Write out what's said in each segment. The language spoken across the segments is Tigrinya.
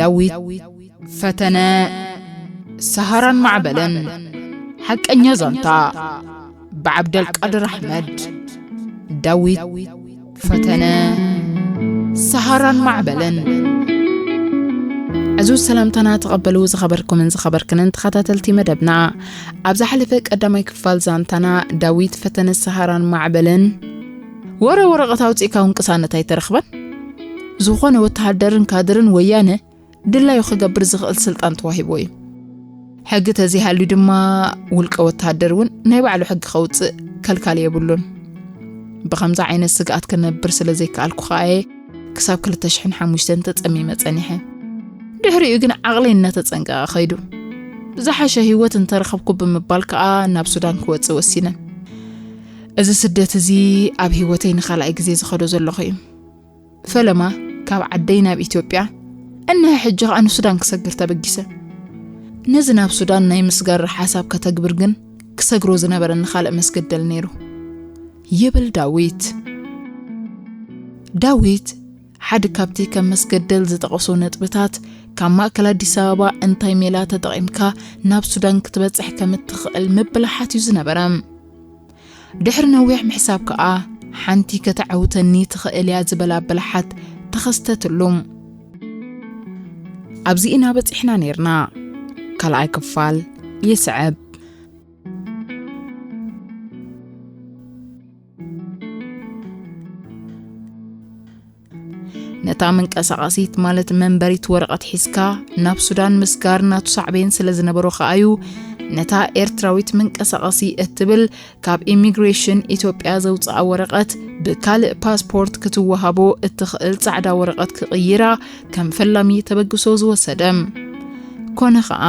ዳዊት ፈተነ ሰሃራን ማዕበልን። ሓቀኛ ዛንታ ብዓብደልቃድር ኣሕመድ። ዳዊት ፈተነ ሰሃራን ማዕበልን። ዕዙዝ ሰላምታና ተቐበሉ፣ ዝኸበርኩምን ዝኸበርክንን ተኸታተልቲ መደብና። ኣብ ዝሓለፈ ቀዳማይ ክፋል ዛንታና፣ ዳዊት ፈተነ ሰሃራን ማዕበልን፣ ወረ ወረቐት ኣውፂእካ እውን ቅሳነት ኣይተረኽበን። ዝኾነ ወተሃደርን ካድርን ወያነ ድላዩ ክገብር ዝኽእል ስልጣን ተዋሂብዎ እዩ። ሕጊ ተዘይሃልዩ ድማ፣ ውልቀ ወተሃደር እውን ናይ ባዕሉ ሕጊ ከውፅእ ከልካል የብሉን። ብኸምዚ ዓይነት ስግኣት ክነብር ስለ ዘይከኣልኩ ከኣ እየ ክሳብ ክልተ ሽሕን ሓሙሽተን ተጸሚመ ጸኒሐ። ድሕሪኡ ግን ዓቕለይ እናተጸንቀቐ ኸይዱ። ዝሓሸ ህይወት እንተረኸብኩ ብምባል ከኣ ናብ ሱዳን ክወጽእ ወሲነ። እዚ ስደት እዚ ኣብ ህይወተይ ንኻልኣይ ግዜ ዝኸዶ ዘለኹ እዩ። ፈለማ ካብ ዓደይ ናብ ኢትዮጵያ፣ እንሀ ሕጂ ኸኣ ንሱዳን ክሰግር ተበጊሰ። ነዚ ናብ ሱዳን ናይ ምስጋር ሓሳብ ከተግብር ግን ክሰግሮ ዝነበረኒ ካልእ መስገደል ነይሩ፣ ይብል ዳዊት። ዳዊት ሓደ ካብቲ ከም መስገደል ዝጠቐሶ ነጥብታት፣ ካብ ማእከል ኣዲስ ኣበባ እንታይ ሜላ ተጠቒምካ ናብ ሱዳን ክትበጽሕ ከም እትኽእል ምብላሓት እዩ ዝነበረ። ድሕሪ ነዊሕ ምሕሳብ ከኣ፣ ሓንቲ ከተዐውተኒ ትኽእል እያ ዝበላ ብልሓት ተኸስተትሉ። ኣብዚ ኢና በጺሕና ኔርና። ካልኣይ ክፋል ይስዕብ። ነታ መንቀሳቐሲት፣ ማለት መንበሪት ወረቐት ሒዝካ ናብ ሱዳን ምስጋር ናቱ ሳዕቤን ስለ ዝነበሮ ከኣ'ዩ፣ ነታ ኤርትራዊት መንቀሳቐሲ እትብል ካብ ኢሚግሬሽን ኢትዮጵያ ዘውጽኣ ወረቐት ብካልእ ፓስፖርት ክትወሃቦ እትኽእል ጻዕዳ ወረቐት ክቕይራ ከም ፈላሚ ተበግሶ ዝወሰደ። ኮነ ኸኣ፣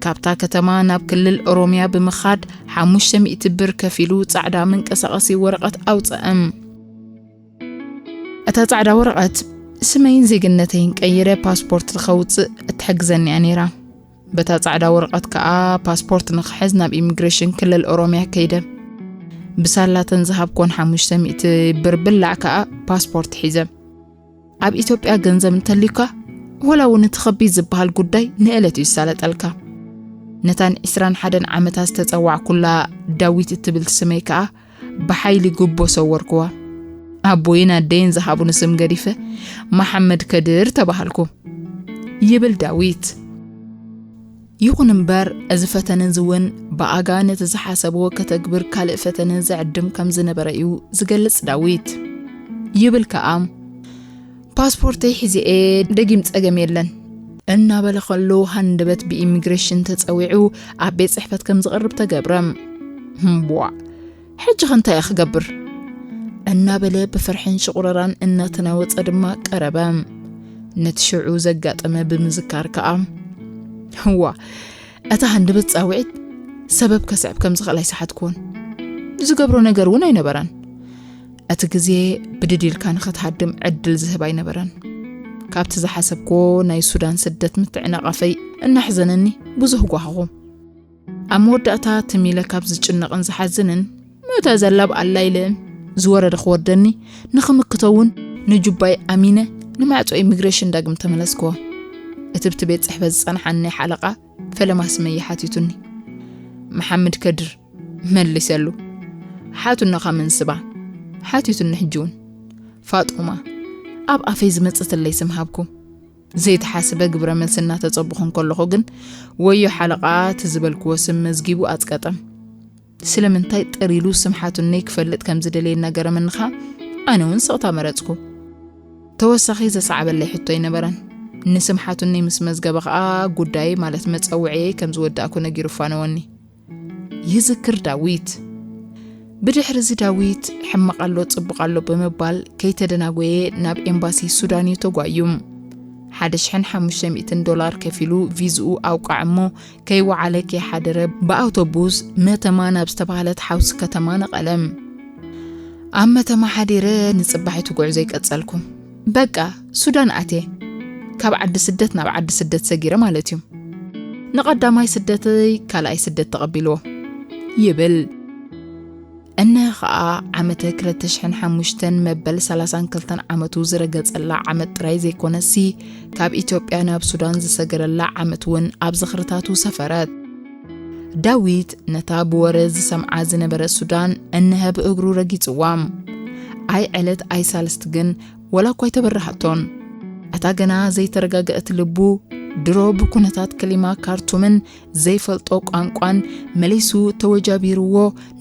ካብታ ከተማ ናብ ክልል ኦሮምያ ብምኻድ ሓሙሽተ ሚእቲ ብር ከፊሉ ጻዕዳ መንቀሳቐሲ ወረቐት ኣውጸአ። እታ ጻዕዳ ወረቐት፣ ስመይን ዜግነተይን ቀይረ ፓስፖርት ንኸውጽእ እትሕግዘኒ እያ ነይራ። በታ ጻዕዳ ወረቐት ከኣ ፓስፖርት ንኽሕዝ ናብ ኢሚግሬሽን ክልል ኦሮምያ ከይደ። ብሳላተን ዝሃብኮን ሓሙሽተ ሚእቲ ብር ብላዕ ከኣ ፓስፖርት ሒዘ። ኣብ ኢትዮጵያ ገንዘብ እንተልዩካ፣ ወላ እውን እቲ ኸቢድ ዝበሃል ጉዳይ ንእለት እዩ ዝሳለጠልካ። ነታን ዕስራን ሓደን ዓመታት ዝተጸዋዕኩላ ዳዊት እትብል ስመይ ከኣ ብሓይሊ ጉቦ ሰወርኩዋ። ኣቦይን ኣደይን ዝሃቡኒ ስም ገዲፈ መሓመድ ከድር ተባሃልኩ፣ ይብል ዳዊት። ይኹን እምበር፣ እዚ ፈተነ እዚ እውን ብኣጋ ነቲ ዝሓሰብዎ ከተግብር ካልእ ፈተነ ዝዕድም ከም ዝነበረ እዩ ዝገልጽ ዳዊት። ይብል ከኣ፣ ፓስፖርተይ ሒዘ እየ፣ ደጊም ጸገም የለን፣ እናበለ ከሎ፣ ሃንደበት ብኢሚግሬሽን ተጸዊዑ ኣብ ቤት ጽሕፈት ከም ዝቐርብ ተገብረ። እምቧዕ፣ ሕጂ ኸ እንታይ እየ ክገብር? እናበለ ብፍርሕን ሽቑረራን እናተናወጸ ድማ ቀረበ። ነቲ ሽዑ ዘጋጠመ ብምዝካር ከኣ፣ እዋ፣ እታ ሃንደበት ጻውዒት ሰበብ ከስዕብ ከም ዝኽእል ኣይሰሓትኩዎን። ዝገብሮ ነገር እውን ኣይነበረን። እቲ ግዜ ብድድ ኢልካ ንኽትሃድም ዕድል ዝህብ ኣይነበረን። ካብቲ ዝሓሰብክዎ ናይ ሱዳን ስደት ምትዕንቓፈይ እናሕዘነኒ ብዙህ ጓሃኹ። ኣብ መወዳእታ ትም ኢለ ካብ ዝጭነቕን ዝሓዝንን፣ ምእተ ዘላብ ኣላ ኢለ ዝወረደ ክወርደኒ ንኽምክቶ እውን ንጁባይ ኣሚነ ንማዕጾ ኢሚግሬሽን ዳግም ተመለስክዎ። እቲ ብቲ ቤት ጽሕፈት ዝጸንሓኒ ሓለቓ ፈለማ ስመይ ሓቲቱኒ። መሓመድ ከድር መሊሰሉ። ሓቱና ኻብ መንስባ ሓቲቱኒ። ሕጂ እውን ፋጡማ ኣብ ኣፈይ ዝመጸትለይ ስም ሃብኩ። ዘይተሓስበ ግብረ መልሲ እናተጸበኹ እንከለኹ ግን፣ ወዮ ሓለቓ እቲ ዝበልክዎ ስም መዝጊቡ ኣጽቀጠ። ስለምንታይ ጠር ኢሉ ስም ሓቱነይ ክፈልጥ ከም ዝደለየ እናገረመኒ ኸኣ፣ ኣነ እውን ስቕታ መረጽኩ። ተወሳኺ ዘሰዓበለይ ሕቶ ኣይነበረን። ንስም ሓቱነይ ምስ መዝገበ ኸኣ፣ ጉዳየይ፣ ማለት መጸውዒየይ ከም ዝወዳእኩ ነጊሩ ፋነወኒ። ይዝክር ዳዊት። ብድሕሪ እዚ ዳዊት ሕማቕ ኣሎ ጽቡቕ ኣሎ ብምባል ከይተደናጎየ ናብ ኤምባሲ ሱዳን እዩ ተጓዩ። ሓደ ሽሕን ሓሙሽተ ሚእትን ዶላር ከፊሉ ቪዝኡ ኣውቃዕ እሞ ከይወዓለ ከይሓደረ ብኣውቶቡስ መተማ ናብ ዝተባህለት ሓውሲ ከተማ ነቐለ። ኣብ መተማ ሓዲረ ንጽባሒቱ ጉዕዞ ይቀጸልኩ። በቃ ሱዳን ኣትየ። ካብ ዓዲ ስደት ናብ ዓዲ ስደት ሰጊረ ማለት እዩ። ንቐዳማይ ስደተይ ካልኣይ ስደት ተቐቢልዎ ይብል። እነ ኸኣ ዓመተ ክልተ ሽሕን ሓሙሽተን መበል ሰላሳን ክልተን ዓመቱ ዝረገጸላ ዓመት ጥራይ ዘይኮነሲ፣ ካብ ኢትዮጵያ ናብ ሱዳን ዝሰገረላ ዓመት እውን ኣብ ዝኽርታቱ ሰፈረት። ዳዊት ነታ ብወረ ዝሰምዓ ዝነበረ ሱዳን እንሀ ብእግሩ ረጊጽዋ። ኣይ ዕለት ኣይ ሳልስት ግን ወላ እኳ ኣይተበረሃቶን። እታ ገና ዘይተረጋገአት ልቡ ድሮ ብኩነታት ክሊማ ካርቱምን ዘይፈልጦ ቋንቋን መሊሱ ተወጃቢርዎ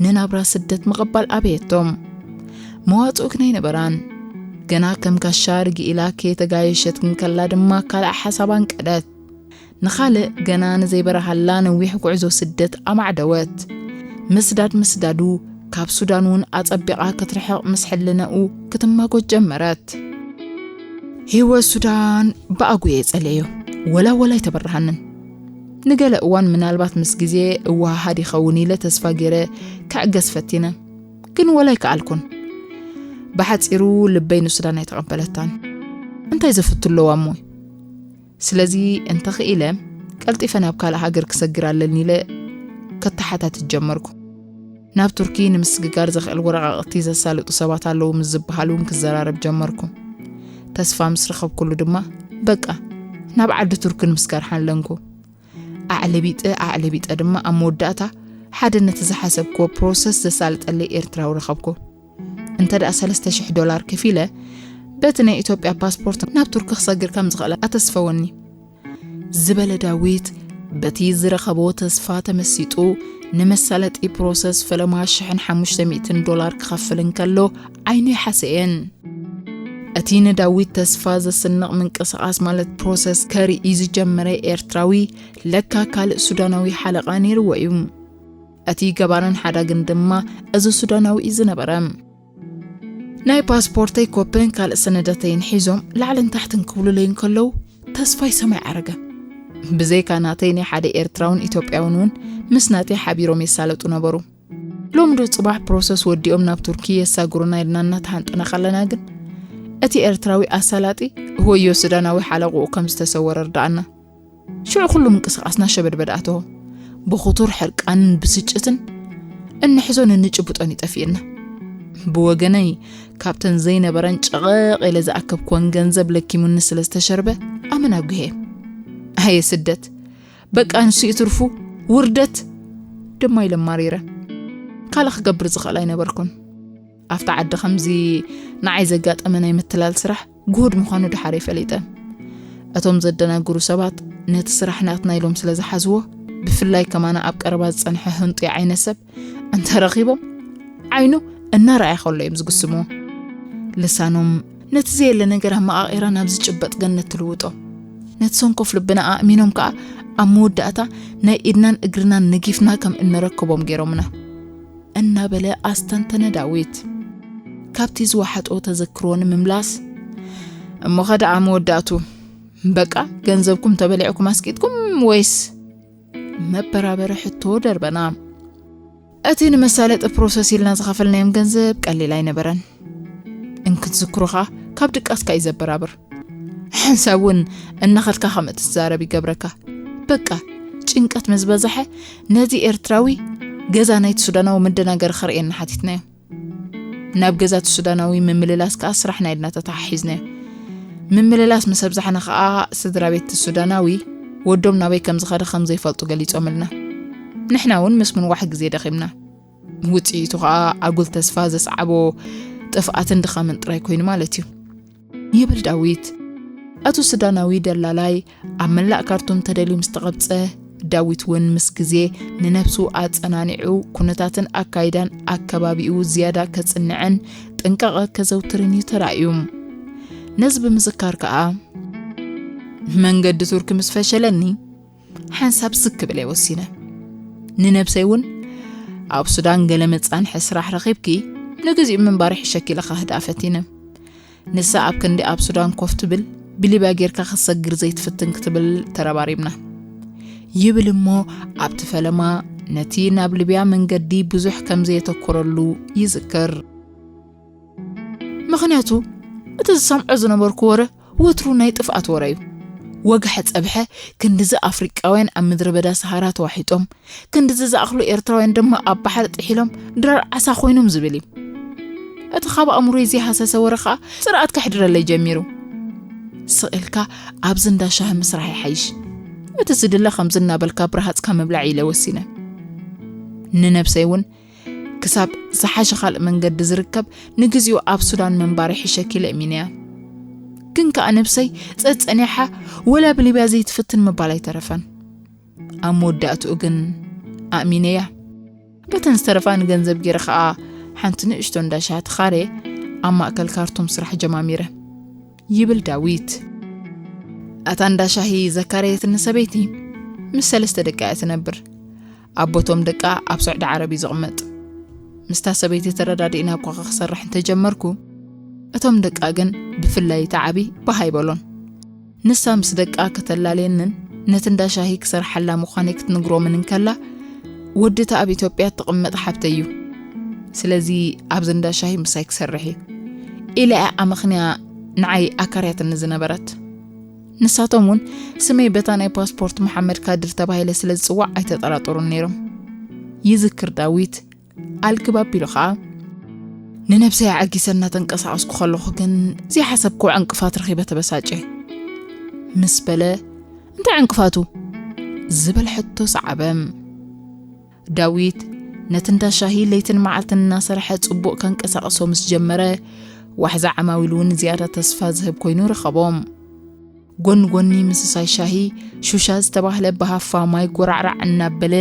ንናብራ ስደት ምቕባል ኣበየቶም። መዋጽኦ ግን ኣይነበራን። ገና ከም ጋሻ ርግእ ኢላ ከየተጋየሸት እንከላ ድማ ካልእ ሓሳብ ኣንቀደት። ንኻልእ ገና ንዘይበረሃላ ነዊሕ ጉዕዞ ስደት ኣማዕደወት። ምስዳድ ምስዳዱ ካብ ሱዳን እውን ኣጸቢቓ ክትርሕቕ ምስ ሕልነኡ ክትማጎት ጀመረት። ህይወት ሱዳን ብኣጉ እየ ጸልየዮ። ወላ ወላ ኣይተበረሃንን። ንገለ እዋን ምናልባት ምስ ግዜ እወሃሃድ ይኸውን ኢለ ተስፋ ገይረ ክዕገስ ፈቲነ። ግን ወላ ኣይከኣልኩን። ብሓጺሩ ልበይ ንሱዳን ኣይተቐበለታን። እንታይ ዘፍቱ ኣለዋ እሞ? ስለዚ እንተኽኢለ ቀልጢፈ ናብ ካልእ ሃገር ክሰግር ኣለኒ ኢለ ከተሓታትት ጀመርኩ። ናብ ቱርኪ ንምስግጋር ዘኽእል ወረቓቕቲ ዘሳልጡ ሰባት ኣለዉ ምስ ዝበሃል እውን ክዘራረብ ጀመርኩ። ተስፋ ምስ ረኸብኩሉ ድማ በቃ ናብ ዓዲ ቱርኪ ንምስጋር ሓለንኩ። ኣዕለቢጠ ኣዕለቢጠ ድማ ኣብ መወዳእታ ሓደ ነቲ ዝሓሰብክዎ ፕሮሰስ ዘሳልጠለይ ኤርትራዊ ረኸብኩ። እንተ ደኣ ሰለስተ ሽሕ ዶላር ከፊለ በቲ ናይ ኢትዮጵያ ፓስፖርት ናብ ቱርኪ ክሰግር ከም ዝኽእል ኣተስፈወኒ። ዝበለ ዳዊት በቲ ዝረኸቦ ተስፋ ተመሲጡ ንመሳለጢ ፕሮሰስ ፈለማ ሽሕን ሓሙሽተ ሚእትን ዶላር ክኸፍል እንከሎ ዓይኑ ይሓሰየን። እቲ ንዳዊት ተስፋ ዘስንቕ ምንቅስቓስ ማለት ፕሮሰስ ከርኢ ዝጀመረ ኤርትራዊ ለካ ካልእ ሱዳናዊ ሓለቓ ነይርዎ እዩ። እቲ ገባርን ሓዳግን ድማ እዚ ሱዳናዊ እዩ ዝነበረ። ናይ ፓስፖርተይ ኮፕን ካልእ ሰነዳተይን ሒዞም ላዕልን ታሕትን ክብሉለይ እንከለዉ ተስፋይ ሰማይ ዓረገ። ብዘይካ ናተይ ናይ ሓደ ኤርትራውን ኢትዮጵያውን እውን ምስ ናተይ ሓቢሮም የሳለጡ ነበሩ። ሎሚ ዶ ጽባሕ ፕሮሰስ ወዲኦም ናብ ቱርኪ የሳግሩና ኢልና እናተሓንጠና ከለና ግን እቲ ኤርትራዊ ኣሳላጢ ወዮ ሱዳናዊ ሓለቕኡ ከም ዝተሰወረ ርድኣና። ሽዑ ኩሉ ምንቅስቓስና ሸበድበድ ኣተዎ። ብኽቱር ሕርቃንን ብስጭትን እንሕዞን እንጭብጦን ይጠፍእና። ብወገነይ ካብተን ዘይነበረን ጨቐቕ ኢለ ዝኣከብክወን ገንዘብ ለኪሙኒ ስለ ዝተሸርበ ኣመና ጉሄ። ኣየ ስደት፣ በቃ ንሱ ይትርፉ ውርደት ድማ ኢለ ማሪረ። ካልእ ክገብር ዝኽእል ኣይነበርኩን። ኣብቲ ዓዲ ከምዚ ንዓይ ዘጋጠመ ናይ ምትላል ስራሕ ግሁድ ምዃኑ ድሓር ፈሊጠ። እቶም ዘደናግሩ ሰባት ነቲ ስራሕ ናትና ኢሎም ስለ ዝሓዝዎ፣ ብፍላይ ከማና ኣብ ቀረባ ዝጸንሐ ህንጡይ ዓይነት ሰብ እንተረኺቦም ዓይኑ እናረኣየ ከሎ እዮም ዝግስምዎ። ልሳኖም ነቲ ዘየለ ነገር ኣመቓቒራ ናብ ዝጭበጥ ገነት ትልውጦ። ነቲ ሰንኮፍ ልብና ኣእሚኖም ከኣ ኣብ መወዳእታ ናይ ኢድናን እግርናን ነጊፍና ከም እንረክቦም ገይሮምና። እናበለ ኣስተንተነ ዳዊት። ካብቲ ዝወሓጦ ተዘክሮ ንምምላስ፣ እሞ ኸ ደኣ መወዳእቱ በቃ ገንዘብኩም ተበሊዕኩም ኣስቂጥኩም ወይስ? መበራበሪ ሕቶ ደርበና። እቲ ንመሳለጢ ፕሮሰስ ኢልና ዝኸፈልናዮም ገንዘብ ቀሊል ኣይነበረን። እንክትዝክሮ ኸኣ ካብ ድቃስካ እዩ ዘበራብር። ሓንሳብ እውን እናኸድካ ከም እትዛረብ ይገብረካ። በቃ ጭንቀት ምስ በዝሐ ነዚ ኤርትራዊ ገዛ ናይቲ ሱዳናዊ መደናገሪ ከርእየና ሓቲትናዮ። ናብ ገዛ እቲ ሱዳናዊ ምምልላስ ከኣ ስራሕና ኢልና ተተሓሒዝናዮ። ምምልላስ ምስ ኣብዛሕና ከኣ ስድራ ቤት እቲ ሱዳናዊ ወዶም ናበይ ከም ዝኸደ ከም ዘይፈልጡ ገሊጾምልና። ንሕና እውን ምስ ምንዋሕ ግዜ ደኺምና። ውጽኢቱ ከኣ ኣጉል ተስፋ ዘስዓቦ ጥፍኣትን ድኻምን ጥራይ ኮይኑ ማለት እዩ። ይብል ዳዊት። እቲ ሱዳናዊ ደላላይ ኣብ መላእ ካርቱም ተደልዩ ምስ ተቐብጸ፣ ዳዊት እውን ምስ ግዜ ንነብሱ ኣጸናኒዑ ኩነታትን ኣካይዳን ኣከባቢኡ ዝያዳ ከጽንዕን ጥንቃቐ ከዘውትርን እዩ ተራእዩ። ነዚ ብምዝካር ከኣ፣ መንገዲ ቱርኪ ምስ ፈሸለኒ፣ ሓንሳብ ስክ ክብል እየ ወሲነ። ንነብሰይ እውን፣ ኣብ ሱዳን ገለ መጻንሒ ስራሕ ረኺብኪ፣ ንግዚኡ ምንባር ይሕሸኪ ኢለ ከህድኣ ፈቲነ። ንሳ ኣብ ክንዲ ኣብ ሱዳን ኮፍ ትብል፣ ብሊብያ ጌርካ ክትሰግር ዘይትፍትን ክትብል ተረባሪብና። ይብል እሞ ኣብቲ ፈለማ ነቲ ናብ ሊብያ መንገዲ ብዙሕ ከም ዘየተኮረሉ ይዝክር። ምኽንያቱ እቲ ዝሰምዖ ዝነበርኩ ወረ ወትሩ ናይ ጥፍኣት ወረ እዩ። ወግሐ ጸብሐ ክንድዚ ኣፍሪቃውያን ኣብ ምድረ በዳ ሰሃራ ተዋሒጦም፣ ክንድዚ ዝኣኽሉ ኤርትራውያን ድማ ኣብ ባሕሪ ጥሒሎም ድራር ዓሳ ኮይኖም ዝብል እዩ። እቲ ካብ ኣእምሮይ ዘይሃሰሰ ወረ ኸኣ ጽርኣት ከሕድረለይ ጀሚሩ። ስቕ ኢልካ ኣብዚ እንዳ ሻሂ ምስራሕ ይሓይሽ። እቲ ዝድለ ከምዚ እናበልካ ብረሃጽካ ምብላዕ ኢለ ወሲነ። ንነብሰይ እውን ክሳብ ዝሓሸ ካልእ መንገዲ ዝርከብ ንግዚኡ ኣብ ሱዳን ምንባር ይሕሸኪ ኢለ እሚነያ። ግን ከኣ ነብሰይ ጸጸኒሓ ወላ ብሊብያ ዘይትፍትን ምባል ኣይተረፈን። ኣብ መወዳእትኡ ግን ኣእሚነያ። በተን ዝተረፋ ንገንዘብ ገይረ ከኣ ሓንቲ ንእሽቶ እንዳ ሻሂ ተኻርየ ኣብ ማእከል ካርቱም ስራሕ ጀማሚረ። ይብል ዳዊት። እታ እንዳ ሻሂ ዘካረየትኒ ሰበይቲ ምስ ሰለስተ ደቃ እያ ትነብር። ኣቦቶም ደቃ ኣብ ስዑዲ ዓረብ እዩ ዝቕመጥ። ምስታ ሰበይቲ ተረዳዲእና እኳ ክሰርሕ እንተጀመርኩ፣ እቶም ደቃ ግን ብፍላይ እታ ዓቢ ባህ ኣይበሎን። ንሳ ምስ ደቃ ከተላልየንን ነቲ እንዳ ሻሂ ክሰርሓላ ምዃነይ ክትንግሮምን እንከላ፣ ወዲ እታ ኣብ ኢትዮጵያ እትቕመጥ ሓብተይ እዩ። ስለዚ ኣብዚ እንዳ ሻሂ ምሳይ ክሰርሕ እዩ ኢላ እያ ኣመኽንያ ንዓይ ኣካርያትኒ ዝነበረት። ንሳቶም እውን ስመይ በታ ናይ ፓስፖርት መሓመድ ካድር ተባሂለ ስለ ዝጽዋዕ ኣይተጠራጠሩን ነይሮም። ይዝክር ዳዊት ኣልግብ ኣቢሉ ኸኣ፣ ንነብሰይ ኣዐጊሰ እናተንቀሳቐስኩ ከለኹ ግን ዘይሓሰብክዎ ዕንቅፋት ረኺበ ተበሳጨ። ምስ በለ፣ እንታይ ዕንቅፋቱ? ዝብል ሕቶ ሰዓበ። ዳዊት ነቲ እንዳ ሻሂ ለይትን መዓልትን እናሰርሐ ጽቡቕ ከንቀሳቕሶ ምስ ጀመረ፣ ዋሕዚ ዓማዊል እውን ዝያዳ ተስፋ ዝህብ ኮይኑ ረኸቦ። ጎኒ ጎኒ ምስሳይ ሻሂ፣ ሹሻ ዝተባህለ ብሃፋ ማይ ጎራዕራዕ እናበለ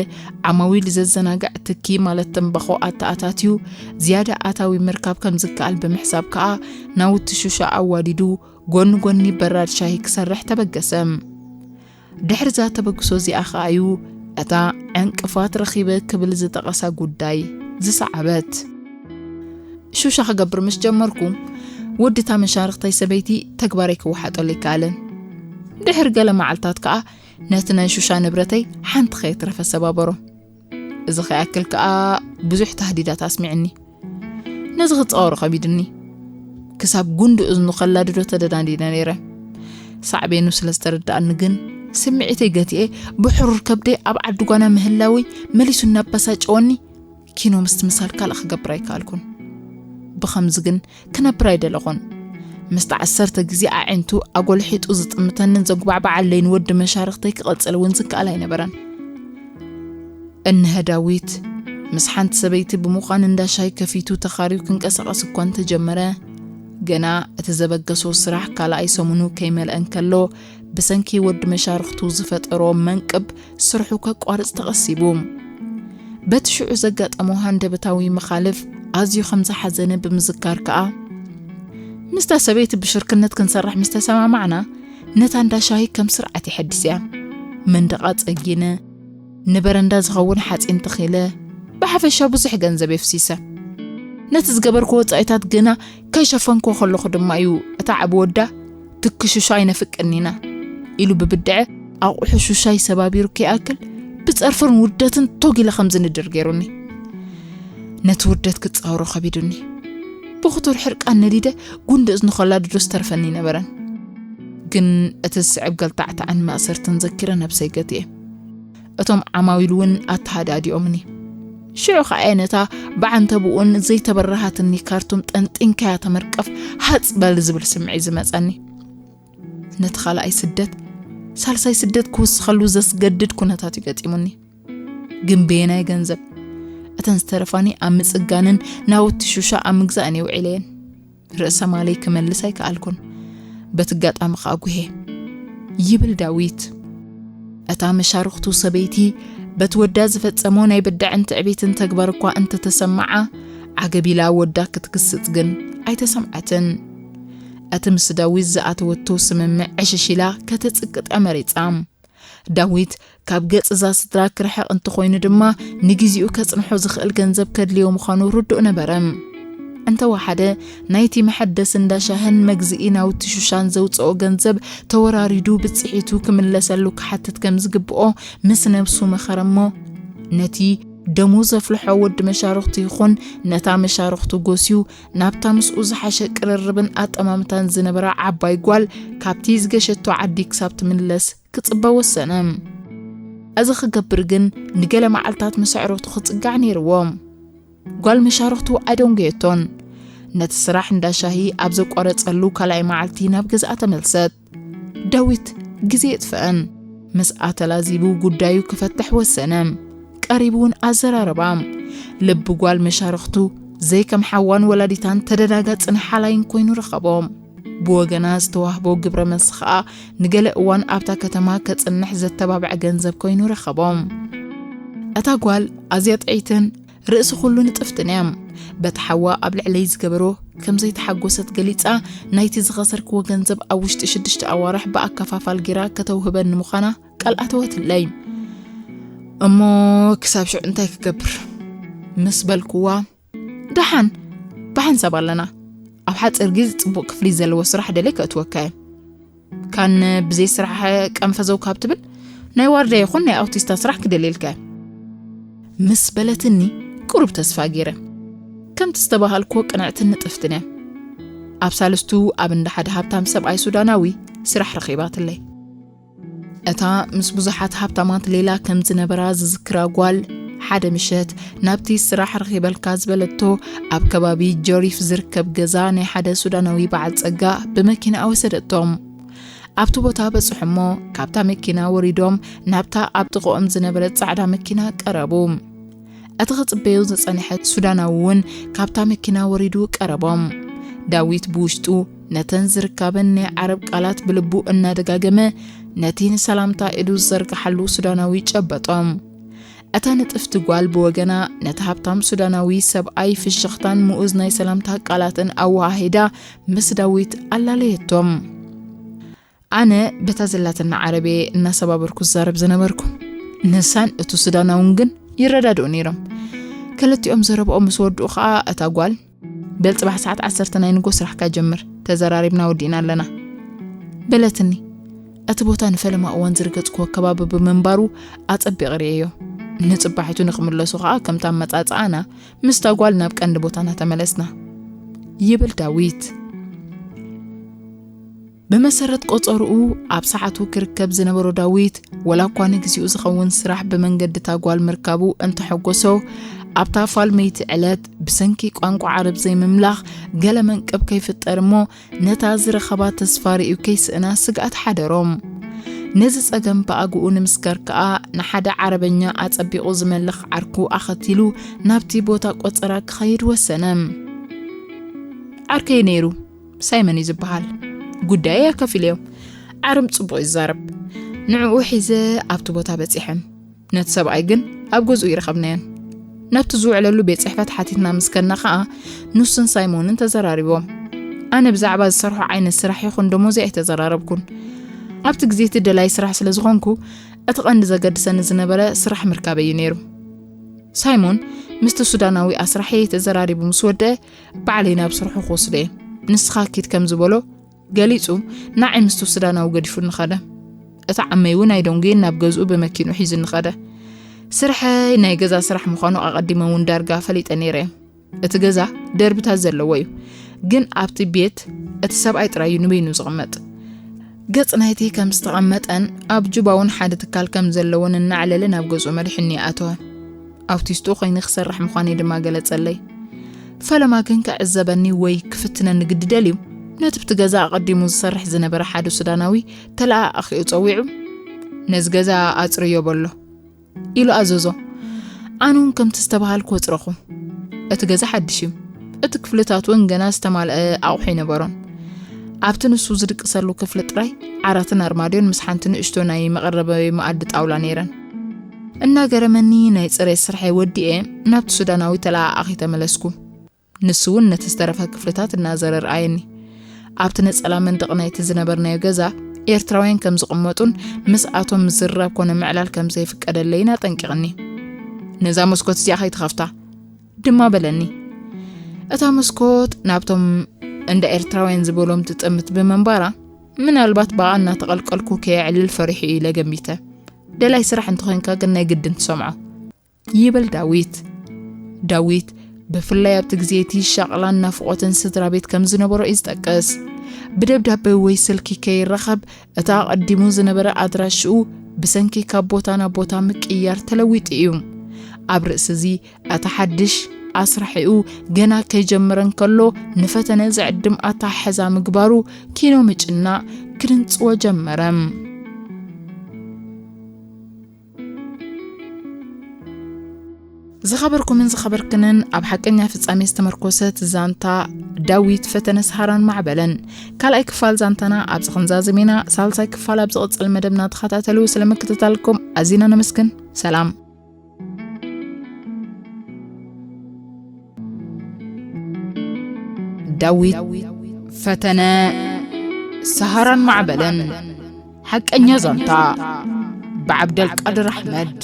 ዓማዊል ዘዘናግዕ ትኪ ማለት ተምባኾ ኣተኣታትዩ ዝያዳ ኣታዊ ምርካብ ከም ዝከኣል ብምሕሳብ ከኣ ናውቲ ሹሻ ኣዋዲዱ ጎኒ ጎኒ በራድ ሻሂ ክሰርሕ ተበገሰ። ድሕሪ እዛ ተበግሶ እዚኣ ኸኣ እዩ እታ ዕንቅፋት ረኺበ ክብል ዝጠቐሳ ጉዳይ ዝሰዓበት። ሹሻ ክገብር ምስ ጀመርኩ፣ ወዲ እታ መሻርኽተይ ሰበይቲ ተግባረይ ክወሓጠሉ ኣይከኣለን። ድሕሪ ገለ መዓልታት ከኣ ነቲ ናይ ሹሻ ንብረተይ ሓንቲ ከየትረፈ ሰባበሮ። እዚ ከይኣክል ከኣ ብዙሕ ታህዲዳት ኣስሚዕኒ። ነዚ ክጻወሮ ከቢድኒ። ክሳብ ጉንዲ እዝኑ ከላድዶ ተደናዲነ ነይረ። ሳዕቤኑ ስለ ዝተረዳእኒ ግን፣ ስምዒተይ ገቲኤ ብሕሩር ከብደይ ኣብ ዓዲ ጓና ምህላወይ መሊሱ እናበሳጨወኒ፣ ኪኖ ምስትምሳል ካልእ ክገብር ኣይከኣልኩን። ብኸምዚ ግን ክነብር ኣይደለኹን። ምስቲ ዓሰርተ ግዜ ኣዒንቱ ኣጎልሒጡ ዝጥምተንን ዘጉባዕብዓለይን ወዲ መሻርኽተይ ክቐጽል እውን ዝከኣል ኣይነበረን። እነሀ ዳዊት ምስ ሓንቲ ሰበይቲ ብምዃን እንዳ ሻሂ ከፊቱ ተኻርዩ ክንቀሳቐስ እኳ እንተጀመረ፣ ገና እቲ ዘበገሶ ስራሕ ካልኣይ ሰሙኑ ከይመልአ እንከሎ፣ ብሰንኪ ወዲ መሻርኽቱ ዝፈጠሮ መንቅብ ስርሑ ከቋርጽ ተቐሲቡ። በቲ ሽዑ ዘጋጠሞ ሃንደበታዊ መኻልፍ ኣዝዩ ከም ዝሓዘነ ብምዝካር ከኣ፣ ምስታ ሰበይቲ ብሽርክነት ክንሰርሕ ምስ ተሰማማዕና፣ ነታ እንዳ ሻሂ ከም ስርዓት የሐድስ እያ። መንደቓ ጸጊነ፣ ንበረንዳ ዝኸውን ሓጺን ተኺለ፣ ብሓፈሻ ብዙሕ ገንዘብ የፍሲሰ። ነቲ ዝገበርኩ ወጻኢታት ግና ከይሸፈንኩዎ ከለኹ ድማ እዩ እታ ዓቢ ወዳ፣ "ትኪ ሹሻ ኣይነፍቅን ኢና" ኢሉ ብብድዐ ኣቑሑ ሹሻይ ሰባቢሩ ከይኣክል ብጸርፍን ውርደትን ቶግ ኢለ ከም ዝንድር ገይሩኒ። ነቲ ውርደት ክጻወሮ ከቢዱኒ። ብኽቱር ሕርቃን ነዲደ ጉንዲ እዝኑ ከላድዶ ዝተርፈኒ ኣይነበረን። ግን እቲ ዝስዕብ ገልታዕታዕን ማእሰርትን ዘኪረ ነብሰይ ገትየ። እቶም ዓማዊል እውን ኣተሃዳዲኦምኒ። ሽዑ ኸኣ እየ ነታ ብዓንተብኡን ዘይተበረሃትኒ ካርቱም ጠንጢንካያ ተመርቀፍ ሃጽ በል ዝብል ስምዒት ዝመጸኒ። ነቲ ካልኣይ ስደት፣ ሳልሳይ ስደት ክውስኸሉ ዘስገድድ ኩነታት እዩ ገጢሙኒ። ግን በየናይ ገንዘብ? እተን ዝተረፋኒ ኣብ ምጽጋንን ናውቲ ሹሻ ኣብ ምግዛእን እየ ውዒለየን። ርእሰ ማለይ ክመልስ ኣይከኣልኩን። በቲ ኣጋጣሚ ኸኣ ጉሄ። ይብል ዳዊት። እታ መሻርኽቱ ሰበይቲ በቲ ወዳ ዝፈጸሞ ናይ ብድዐን ትዕቢትን ተግባር እኳ እንተተሰምዓ፣ ዓገብ ኢላ ወዳ ክትግስጽ ግን ኣይተሰምዓትን። እቲ ምስ ዳዊት ዝኣተወቶ ስምምዕ ዕሽሽ ኢላ ከተጽቅጥ እያ መሪጻ። ዳዊት ካብ ገጽ እዛ ስድራ ክርሕቕ እንተኾይኑ ድማ፣ ንግዜኡ ከጽንሖ ዝኽእል ገንዘብ ከድልዮ ምዃኑ ርዱእ ነበረ። እንተወሓደ፣ ናይቲ መሐደሲ እንዳ ሻህን መግዝኢ ናውቲ ሹሻን ዘውጽኦ ገንዘብ ተወራሪዱ ብጽሒቱ ክምለሰሉ ክሓትት ከም ዝግብኦ ምስ ነብሱ መኸረ እሞ፣ ነቲ ደሙ ዘፍልሖ ወዲ መሻርኽቱ ይኹን ነታ መሻርኽቱ ጎስዩ ናብታ ምስኡ ዝሓሸ ቅርርብን ኣጠማምታን ዝነበራ ዓባይ ጓል ካብቲ ዝገሸቶ ዓዲ ክሳብ ትምለስ ክጽበ ወሰነ። እዚ ክገብር ግን ንገለ መዓልታት ምስ ኣዕሩኽቱ ክጽጋዕ ነይርዎ። ጓል መሻርኽቱ ኣደንጉየቶን። ነቲ ስራሕ እንዳ ሻሂ ኣብ ዘቋረጸሉ ካልኣይ መዓልቲ ናብ ገዝኣ ተመልሰት። ዳዊት ግዜ የጥፍአን። ምስኣ ተላዚቡ ጉዳዩ ክፈትሕ ወሰነ። ቀሪቡ እውን ኣዘራረባ። ልቢ ጓል መሻርኽቱ ዘይከም ሓዋን ወላዲታን ተደናጋጽን ሓላይን ኮይኑ ረኸቦ። ብወገና ዝተዋህቦ ግብረ መልሲ ኸኣ ንገለ እዋን ኣብታ ከተማ ከጽንሕ ዘተባብዐ ገንዘብ ኮይኑ ረኸቦ። እታ ጓል ኣዝያ ጥዕይትን ርእሲ ኩሉ ንጥፍትን እያ። በቲ ሓዋ ኣብ ልዕለይ ዝገበሮ ከም ዘይተሓጎሰት ገሊጻ፣ ናይቲ ዝኸሰርክዎ ገንዘብ ኣብ ውሽጢ ሽዱሽተ ኣዋርሕ ብኣከፋፋል ጌራ ከተውህበኒ ምዃና ቃል ኣተወትለይ። እሞ ክሳብ ሽዑ እንታይ ክገብር? ምስ በልክዋ፣ ደሓን ብሓንሳብ ኣለና። ኣብ ሓጺር ግዜ ጽቡቕ ክፍሊት ዘለዎ ስራሕ ደልየ ከእትወካ እየ። ካን ብዘይ ስራሕ ቀንፈዘው ካብ ትብል፣ ናይ ዋርድያ ይኹን ናይ ኣውቲስታ ስራሕ ክደልየልካ እየ። ምስ በለትኒ፣ ቁሩብ ተስፋ ገይረ። ከምቲ ዝተባሃልክዎ ቅንዕትን ንጥፍትን እያ። ኣብ ሳልስቱ ኣብ እንዳ ሓደ ሃብታም ሰብኣይ ሱዳናዊ ስራሕ ረኺባትለይ። እታ ምስ ብዙሓት ሃብታማት ሌላ ከም ዝነበራ ዝዝክራ ጓል፣ ሓደ ምሸት ናብቲ ስራሕ ረኺበልካ ዝበለቶ ኣብ ከባቢ ጆሪፍ ዝርከብ ገዛ ናይ ሓደ ሱዳናዊ በዓል ጸጋ ብመኪና ወሰደቶም። ኣብቲ ቦታ በጽሑ እሞ ካብታ መኪና ወሪዶም ናብታ ኣብ ጥቕኦም ዝነበረት ጻዕዳ መኪና ቀረቡ። እቲ ክጽበዮ ዝጸንሐ ሱዳናዊ እውን ካብታ መኪና ወሪዱ ቀረቦም። ዳዊት ብውሽጡ ነተን ዝርካበን ናይ ዓረብ ቃላት ብልቡ እናደጋገመ ነቲ ንሰላምታ ኢዱ ዝዘርግሓሉ ሱዳናዊ ጨበጦም። እታ ንጥፍቲ ጓል ብወገና ነቲ ሃብታም ሱዳናዊ ሰብኣይ ፍሽኽታን ምኡዝ ናይ ሰላምታ ቃላትን ኣወሃሂዳ ምስ ዳዊት ኣላለየቶም። ኣነ በታ ዘላትና ዓረብ እየ እናሰባበርኩ ዝዛረብ ዝነበርኩ። ንሳን እቱ ሱዳናውን ግን ይረዳድኡ ነይሮም። ክልቲኦም ዘረብኦም ምስ ወድኡ ኸኣ እታ ጓል፣ በል ጽባሕ ሰዓት ዓሰርተ ናይ ንጎ ስራሕካ ጀምር፣ ተዘራሪብና ወዲእና ኣለና በለትኒ። እቲ ቦታ ንፈለማ እዋን ዝርገጽክዎ ከባቢ ብምንባሩ ኣጸቢቕ ርእየዮ። ንጽባሒቱ ንኽምለሱ ኸኣ ከምታ ኣመጻጽኣና ምስታ ጓል ናብ ቀንዲ ቦታና ተመለስና ይብል ዳዊት። ብመሰረት ቆጸርኡ ኣብ ሰዓቱ ክርከብ ዝነበሮ ዳዊት ወላ እኳ ንግዚኡ ዝኸውን ስራሕ ብመንገዲ እታ ጓል ምርካቡ እንተሐጎሶ፣ ኣብታ ፋልመይቲ ዕለት ብሰንኪ ቋንቋ ዓረብ ዘይምምላኽ ገለ መንቅብ ከይፍጠር እሞ ነታ ዝረኸባ ተስፋ ርእዩ ከይስእና ስግኣት ሓደሮም። ነዚ ጸገም ብኣግኡ ንምስጋር ከኣ ንሓደ ዓረበኛ ኣጸቢቑ ዝመልኽ ዓርኩ ኣኸቲሉ ናብቲ ቦታ ቆጸራ ክኸይድ ወሰነ። ዓርከይ ነይሩ፣ ሳይመን እዩ ዝበሃል። ጉዳይ ኣካፊለዮ። ዓርም ጽቡቕ እዩ ዝዛረብ። ንዕኡ ሒዘ ኣብቲ ቦታ በጺሐ። ነቲ ሰብኣይ ግን ኣብ ገዝኡ ይረኸብናዮን። ናብቲ ዝውዕለሉ ቤት ጽሕፈት ሓቲትና ምስ ከድና ኸኣ ንሱን ሳይሞንን ተዘራሪቦም። ኣነ ብዛዕባ ዝሰርሖ ዓይነት ስራሕ ይኹን ደሞዝ ኣይተዘራረብኩን። ኣብቲ ግዜ እቲ ደላይ ስራሕ ስለ ዝኾንኩ፣ እቲ ቀንዲ ዘገድሰኒ ዝነበረ ስራሕ ምርካበይ እዩ ነይሩ። ሳይሞን ምስቲ ሱዳናዊ ኣስራሐይ ተዘራሪቡ ምስ ወደአ፣ ባዕለይ ናብ ስርሑ ክወስዶ እየ። ንስኻ ኪድ ከም ዝበሎ ገሊጹ፣ ንዓይ ምስቲ ሱዳናዊ ገዲፉኒ ኸደ። እቲ ዓመይ እውን ኣይደንጉየን ናብ ገዝኡ ብመኪንኡ ሒዙኒ ኸደ። ስርሐይ ናይ ገዛ ስራሕ ምዃኑ ኣቐዲመ እውን ዳርጋ ፈሊጠ ነይረ እየ። እቲ ገዛ ደርብታት ዘለዎ እዩ፣ ግን ኣብቲ ቤት እቲ ሰብኣይ ጥራይ እዩ ንበይኑ ዝቕመጥ። ገጽ ናይቲ ከም ዝተቐመጠን ኣብ ጁባ እውን ሓደ ትካል ከም ዘለዎን እናዕለለ ናብ ገዝኡ መሪሑኒ ኣተወ። ኣውቲስቱ ኮይነ ክሰርሕ ምዃነይ ድማ ገለጸለይ። ፈለማ ግን ክዕዘበኒ ወይ ክፍትነኒ ግዲ ደልዩ፣ ነቲ ብቲ ገዛ ኣቐዲሙ ዝሰርሕ ዝነበረ ሓደ ሱዳናዊ ተለኣኣኺኡ ጸዊዑ፣ "ነዚ ገዛ ኣጽርዮ" በሎ ኢሉ ኣዘዞ። ኣነ እውን ከምቲ ዝተባሃልኩ ወጽረኹ። እቲ ገዛ ሓድሽ እዩ። እቲ ክፍልታት እውን ገና ዝተማልአ ኣቑሑ ኣይነበሮን። ኣብቲ ንሱ ዝድቅሰሉ ክፍሊ ጥራይ ዓራትን ኣርማድዮን ምስ ሓንቲ ንእሽቶ ናይ መቐረቢ መኣዲ ጣውላ ነይረን። እናገረመኒ ናይ ጽሬት ስርሐይ ወዲኤ ናብቲ ሱዳናዊ ተለኣኣኺ ተመለስኩ። ንሱ እውን ነቲ ዝተረፈ ክፍልታት እናዘረ ረኣየኒ። ኣብቲ ነጸላ መንደቕ ናይቲ ዝነበርናዮ ገዛ ኤርትራውያን ከም ዝቕመጡን ምስኣቶም ምዝርራብ ኮነ ምዕላል ከም ዘይፍቀደለይን ኣጠንቂቕኒ። "ነዛ መስኮት እዚኣ ከይትኸፍታ" ድማ በለኒ። እታ መስኮት ናብቶም እንዳ ኤርትራውያን ዝበሎም ትጥምት ብምንባራ፣ ምናልባት ብኣ እናተቐልቀልኩ ከየዕልል ፈሪሑ ኢለ ገሚተ። ደላይ ስራሕ እንተኾይንካ ግን ናይ ግድን ትሰምዖ። ይብል ዳዊት። ዳዊት ብፍላይ ኣብቲ ግዜ እቲ ሻቕላን ናፍቖትን ስድራ ቤት ከም ዝነበሮ እዩ ዝጠቅስ። ብደብዳቤ ወይ ስልኪ ከይራኸብ፣ እቲ ኣቐዲሙ ዝነበረ ኣድራሽኡ ብሰንኪ ካብ ቦታ ናብ ቦታ ምቅይያር ተለዊጡ እዩ። ኣብ ርእሲ እዚ፣ እቲ ሓድሽ ኣስራሒኡ ገና ከይጀመረ እንከሎ፣ ንፈተነ ዝዕድም ኣተሓሕዛ ምግባሩ፣ ኪኖ ምጭናቕ ክድንጽዎ ጀመረ። ዝኸበርኩምን ዝኸበርክንን፣ ኣብ ሓቀኛ ፍጻሜ ዝተመርኮሰት ዛንታ ዳዊት ፈተነ ሰሃራን ማዕበለን ካልኣይ ክፋል ዛንታና ኣብዚ ክንዛዝም ኢና። ሳልሳይ ክፋል ኣብ ዝቕጽል መደብና ተኸታተሉ። ስለ ምክትታልኩም ኣዚና ነመስግን። ሰላም። ዳዊት ፈተነ ሰሃራን ማዕበለን ሓቀኛ ዛንታ ብዓብደልቃድር ኣሕመድ።